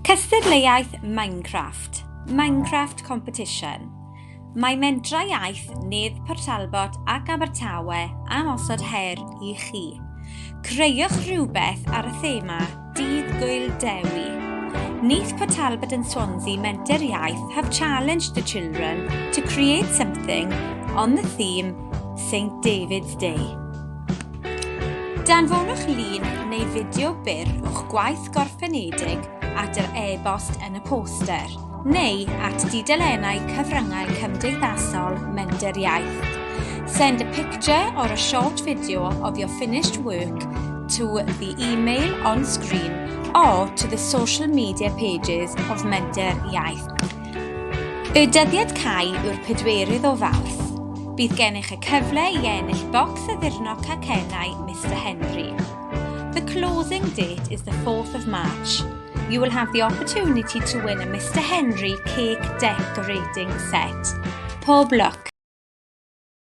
Cystadleuaeth Minecraft, Minecraft Competition. Mae Mentrau Iaith Nedd Port Talbot ac Abertawe am osod her i chi. Creuwch rhywbeth ar y thema Dydd Gŵyl Dewi. Neath Port Talbot and Swansea Menter Iaith have challenged the children to create something on the theme St David's Day. Danfonwch lun neu fideo byr o'ch gwaith gorffenedig at yr e-bost yn y poster, neu at dudalennau cyfryngau cymdeithasol Menter Iaith. Send a picture or a short video of your finished work to the email on screen or to the social media pages of Menter Iaith. Y dyddiad cau yw'r 4 o Fawrth. Bydd gennych y cyfle i ennill bocs addurno cacennau Mr Henry. The closing date is the 4th of March. You will have the opportunity to win a Mr Henry cake decorating set. Pob lwc!